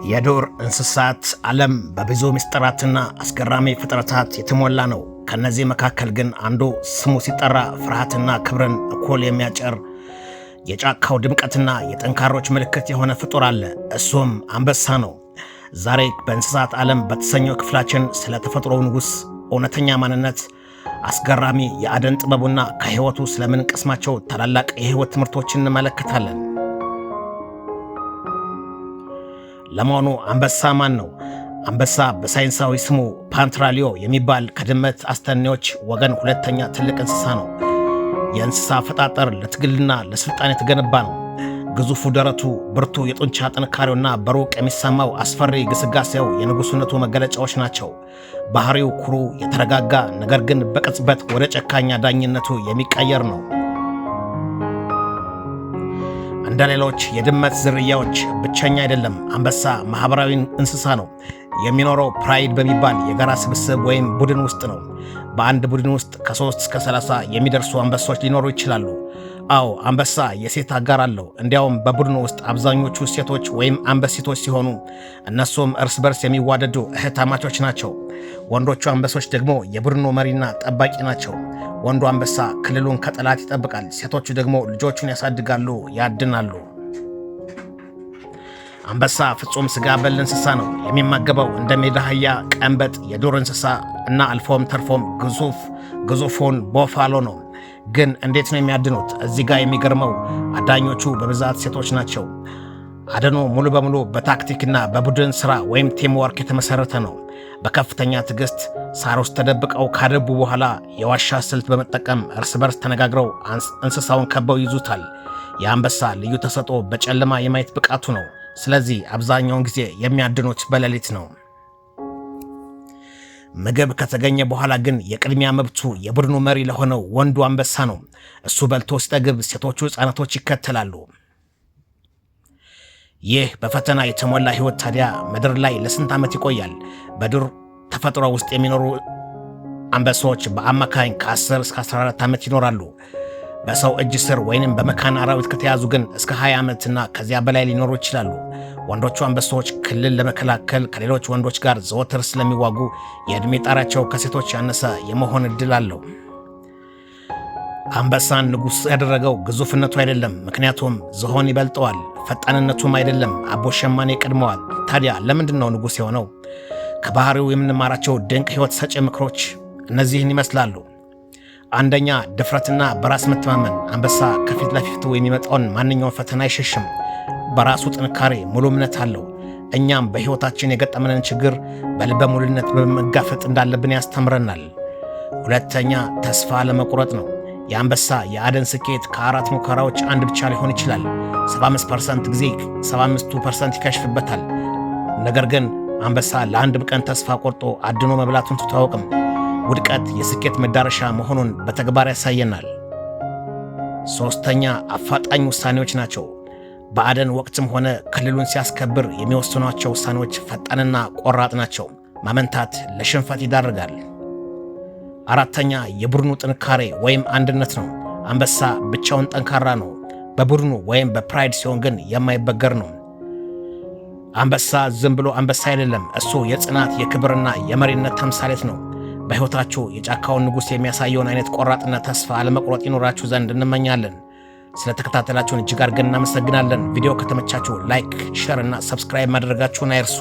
የዱር እንስሳት ዓለም በብዙ ምስጢራትና አስገራሚ ፍጥረታት የተሞላ ነው። ከነዚህ መካከል ግን አንዱ ስሙ ሲጠራ ፍርሃትና ክብርን እኩል የሚያጭር፣ የጫካው ድምቀትና የጠንካሮች ምልክት የሆነ ፍጡር አለ። እሱም አንበሳ ነው። ዛሬ በእንስሳት ዓለም በተሰኘው ክፍላችን ስለ ተፈጥሮው ንጉሥ እውነተኛ ማንነት፣ አስገራሚ የአደን ጥበቡና ከሕይወቱ ስለምንቀስማቸው ታላላቅ የሕይወት ትምህርቶችን እንመለከታለን። ለመሆኑ አንበሳ ማን ነው? አንበሳ በሳይንሳዊ ስሙ Panthera leo የሚባል ከድመት አስተኔዎች ወገን ሁለተኛ ትልቅ እንስሳ ነው። የእንስሳ አፈጣጠር ለትግልና ለስልጣን የተገነባ ነው። ግዙፉ ደረቱ፣ ብርቱ የጡንቻ ጥንካሬውና በሩቅ የሚሰማው አስፈሪ ግስጋሴው የንጉሥነቱ መገለጫዎች ናቸው። ባህሪው ኩሩ፣ የተረጋጋ፣ ነገር ግን በቅጽበት ወደ ጨካኝ አዳኝነቱ የሚቀየር ነው። እንደ ሌሎች የድመት ዝርያዎች ብቸኛ አይደለም። አንበሳ ማኅበራዊ እንስሳ ነው። የሚኖረው pride በሚባል የጋራ ስብስብ ወይም ቡድን ውስጥ ነው። በአንድ ቡድን ውስጥ ከ3 እስከ 30 የሚደርሱ አንበሶች ሊኖሩ ይችላሉ። አዎ፣ አንበሳ የሴት አጋር አለው። እንዲያውም በቡድኑ ውስጥ አብዛኞቹ ሴቶች ወይም አንበሲቶች ሲሆኑ እነሱም እርስ በርስ የሚዋደዱ እህትማማቾች ናቸው። ወንዶቹ አንበሶች ደግሞ የቡድኑ መሪና ጠባቂ ናቸው። ወንዱ አንበሳ ክልሉን ከጠላት ይጠብቃል። ሴቶቹ ደግሞ ልጆቹን ያሳድጋሉ፣ ያድናሉ። አንበሳ ፍጹም ስጋ በል እንስሳ ነው። የሚመገበው እንደ ሜዳ አህያ፣ ቀንበጥ፣ የዱር እንስሳ እና አልፎም ተርፎም ግዙፉን buffalo ነው። ግን እንዴት ነው የሚያድኑት? እዚህ ጋር የሚገርመው አዳኞቹ በብዛት ሴቶች ናቸው። አደኑ ሙሉ በሙሉ በታክቲክና በቡድን ሥራ ወይም team work የተመሠረተ ነው። በከፍተኛ ትዕግስት ሳር ውስጥ ተደብቀው ካደቡ በኋላ የዋሻ ስልት በመጠቀም እርስ በርስ ተነጋግረው እንስሳውን ከበው ይዙታል። የአንበሳ ልዩ ተሰጥኦ በጨለማ የማየት ብቃቱ ነው። ስለዚህ አብዛኛውን ጊዜ የሚያድኑት በሌሊት ነው። ምግብ ከተገኘ በኋላ ግን የቅድሚያ መብቱ የቡድኑ መሪ ለሆነው ወንዱ አንበሳ ነው። እሱ በልቶ ሲጠግብ ሴቶቹ ሕፃናቶች ይከተላሉ። ይህ በፈተና የተሞላ ሕይወት ታዲያ ምድር ላይ ለስንት ዓመት ይቆያል? በዱር ተፈጥሮ ውስጥ የሚኖሩ አንበሶች በአማካኝ ከ10 እስከ 14 ዓመት ይኖራሉ። በሰው እጅ ስር ወይንም በመካን አራዊት ከተያዙ ግን እስከ 20 ዓመትና ከዚያ በላይ ሊኖሩ ይችላሉ። ወንዶቹ አንበሶች ክልል ለመከላከል ከሌሎች ወንዶች ጋር ዘወትር ስለሚዋጉ የዕድሜ ጣሪያቸው ከሴቶች ያነሰ የመሆን ዕድል አለው። አንበሳን ንጉሥ ያደረገው ግዙፍነቱ አይደለም፣ ምክንያቱም ዝሆን ይበልጠዋል። ፈጣንነቱም አይደለም፣ አቦ ሸማኔ ቀድመዋል። ታዲያ ለምንድን ነው ንጉሥ የሆነው? ከባህሪው የምንማራቸው ድንቅ ሕይወት ሰጪ ምክሮች እነዚህን ይመስላሉ። አንደኛ፣ ድፍረትና በራስ መተማመን። አንበሳ ከፊት ለፊቱ የሚመጣውን ማንኛውም ፈተና አይሸሽም። በራሱ ጥንካሬ ሙሉ እምነት አለው። እኛም በሕይወታችን የገጠመንን ችግር በልበ ሙሉነት በመጋፈጥ እንዳለብን ያስተምረናል። ሁለተኛ፣ ተስፋ አለመቁረጥ ነው። የአንበሳ የአደን ስኬት ከአራት ሙከራዎች አንድ ብቻ ሊሆን ይችላል። 75% ጊዜ 75% ይከሽፍበታል። ነገር ግን አንበሳ ለአንድም ቀን ተስፋ ቆርጦ አድኖ መብላቱን ትቶ አያውቅም። ውድቀት የስኬት መዳረሻ መሆኑን በተግባር ያሳየናል። ሦስተኛ፣ አፋጣኝ ውሳኔዎች ናቸው። በአደን ወቅትም ሆነ ክልሉን ሲያስከብር የሚወስኗቸው ውሳኔዎች ፈጣንና ቆራጥ ናቸው። ማመንታት ለሽንፈት ይዳርጋል። አራተኛ፣ የቡድኑ ጥንካሬ ወይም አንድነት ነው። አንበሳ ብቻውን ጠንካራ ነው። በቡድኑ ወይም በ pride ሲሆን ግን የማይበገር ነው። አንበሳ ዝም ብሎ አንበሳ አይደለም። እሱ የጽናት፣ የክብርና የመሪነት ተምሳሌት ነው። በሕይወታችሁ የጫካውን ንጉሥ የሚያሳየውን አይነት ቆራጥነት፣ ተስፋ አለመቁረጥ ይኖራችሁ ዘንድ እንመኛለን። ስለተከታተላችሁን እጅግ አድርገን እናመሰግናለን። ቪዲዮ ከተመቻችሁ like፣ share እና subscribe ማድረጋችሁን አይርሱ።